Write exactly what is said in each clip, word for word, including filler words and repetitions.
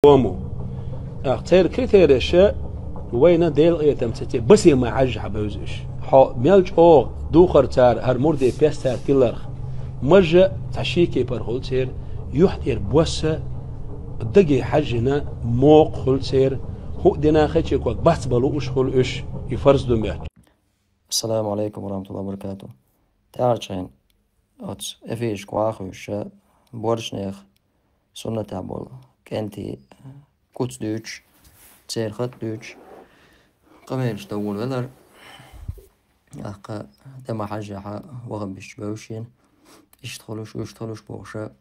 Хьому. ТӀаккха церан критереш вайна Делан къинхетамца церан басе ма хьажжа хьабевза уьш. Хьо мел чӀогӀа духар цара, хӀара мурдий пес цара тилларх. Мажа цхьа ший кепара хуьлу церан, юьхь тӀера босса, даге хьаьжжина мокха хуьлу церан, хӀуъа дина хечи ког бац бала лууш хуьлу уьш, и фарз ду моьтту. Ассаламу алейкум ва рахматуллахи ва баракату. ТӀаьхьарчу хенахь оцу эфирашка вахуьйша боршнех суннатехь болу кӀентий куц дуьйцуш, церан хатӀ дуьйцуш, къамелаш довла велар. ТӀаккха тӀе ма хьажжехьа вахабисташ бевшина, иштта хуьлуш, уьш хуьлуш бохуша,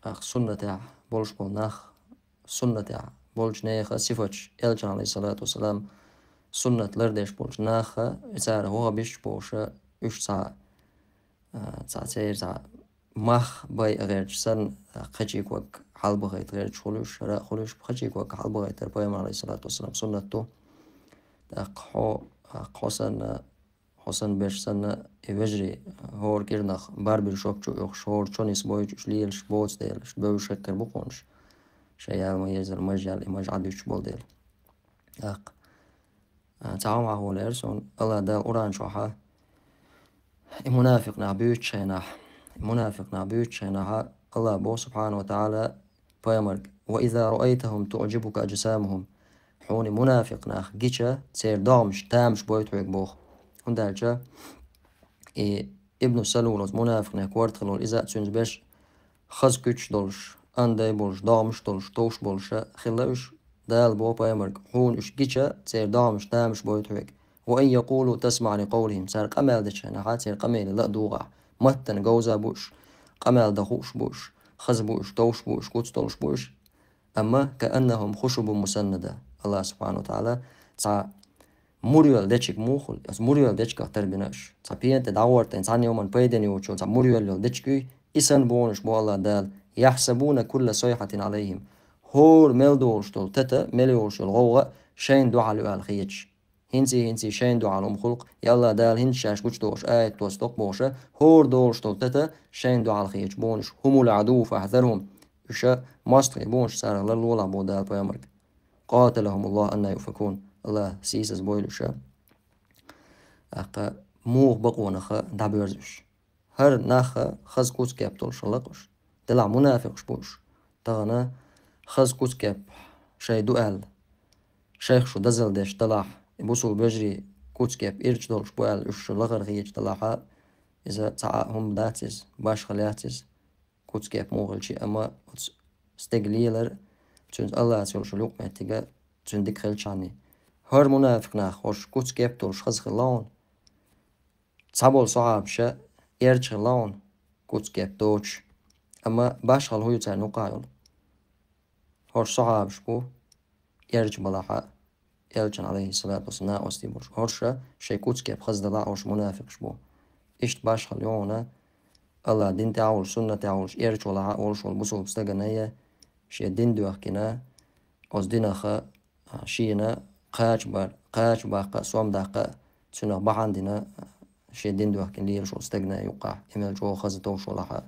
тӀаккха суннатехь болуш болу нах, суннатехь болчу нехан сифаташ, элчан, алейхиссалату вассалам, суннат лардеш болчу наха, и цара вахабисташ бохуша, уьш цхьа, а, цхьа церан цхьа мах байа гӀерташ санна, а, кхечи ког хьалабахайта гӀерташ хуьлуш, хӀара а хуьлуш, кхечи ког хьалабахайтар пайхамар, алейхиссалату вассалам, суннат ду. ТӀаккха хьо, а, хьо санна, хьо санна берш санна, и вежарий, хӀора кӀирнах барбир шок чу оьхуш, хӀора чо нисбойтуш, лелаш боцу дела, уьш бевзаш хир бу кхунаш. Шайн ял ма езара, мажа ял, и мажа Ӏадуьтуш болу дела. ТӀаккха, а, цхьа хӀума хьахулера суна, Алла Дала Къуръан чохьа, и мунафикъ нах буьйцучу хенахь, и мунафикъ нах буьйцучу хенахьа, Алла боху, субхьана ва тагӀала, пайхамарга: «Ва иза раайтахум туъжибука аджсамухум». Хьуна и мунафикъ нах гича, церан догӀмаш тамаш бойту хьоьга боху. ХӀунда аьлча и Ибну Салул оцу мунафикъ нехан корта хилла волу иза а, цуьнца берш хаза куьчаш долуш, андай болуш, догӀмаш долуш, товш болуша хилла уьш. Дала боху пайхамарга: «Хьуна уьш гича, церан догӀмаш тамаш бойту хьоьга». «Ва ан якъулу тасмаъ ли къавлихим». Цара къамел дечу хенахьа, церан къамеле ла а дугӀахь. Маттана говза бу уьш, къамел дан хууш бу уьш, хаза бу уьш, товш бу уьш, куц долуш бу уьш. Амма «кааннахум хушубун мусаннада». Аллах субхьана ва тагӀала цхьа мур йолу дечиг муха хуьлу, оцу мур йолу дечигах тарбина уьш. Цхьа пена тӀе дӀагӀортайна, цхьанна йоман пайдана йоцу цхьа мур йолу йолу дечиг юй, и санна боху уьш бу Аллах Дала: «Яхсабуна кулла сайхатин алайхим». ХӀора мел долуш долу тата, мел йолуш йолу гӀовгӀа шайна дуьхьал ю аьлла хеташ. ХӀинций-хӀинций шайна дуьхьал хӀума хуьлу-кх, я Аллах Дала хӀинца шаьш гучудохуш аят доцу тӀокху бохуша, хӀора долуш долу тата шайна дуьхьал хеташ боху уьш: «Хумул гӀадуву фахьзархум». Уьш маст хир бу шуна, царах ларлолахь боху Дала пайхамарга. «Къаталахумуллаху анна юфакун». Аллах сийсаз бойла уьш. ТӀаккха муха бакъонах дӀабоьрзу уьш? ХӀара нах хаза куц-кеп долуш хилла-кх уьш. Делахь мунафикъаш бу уьш. Тахана хаза куц-кеп шайн ду аьлла, шайх шу дозалла деш далахь, и бусулба вежарий куц-кеп ирча долуш бу аьлла, уьш шу лахара хеташ далахьа, иза цхьа а хӀума дац иза, башхалла яц иза. Куц-кеп муха хилча а, амма оцу стеган лелар, цуьнца Аллаца йолуш йолу юкъаметтиг цуьнан дика хилчахьана. ХӀара мунафикъ нах, хӀорш куц-кеп долуш хаза хилла хьуна. Цхьаболу сахьабаша эрча хилла хьуна куц-кеп доцуш. Амма башхалла хӀун ю царна юкъахь йолу? ХӀорш сахьабаш бу, эрча балахьа, элчан, алейхиссалату вассалам, накъостий болуш. ХӀорша шайн куц-кеп хаза далахь, хӀорш мунафикъаш бу. Иштта башхалла ю хьуна, Аллах дин тӀехь а волуш, суннат тӀехь а волуш, эрча валахьа а волуш волу бусулба стагана я, шен дин доьхкина, оцу динах а, шена кхача бар-, кхача баккха а, сом даккха а, цуьнах бахьана дина, шен дин доьхкина лелаш волу стагана юккъахь, и мел чӀогӀа хаза товш валахьа.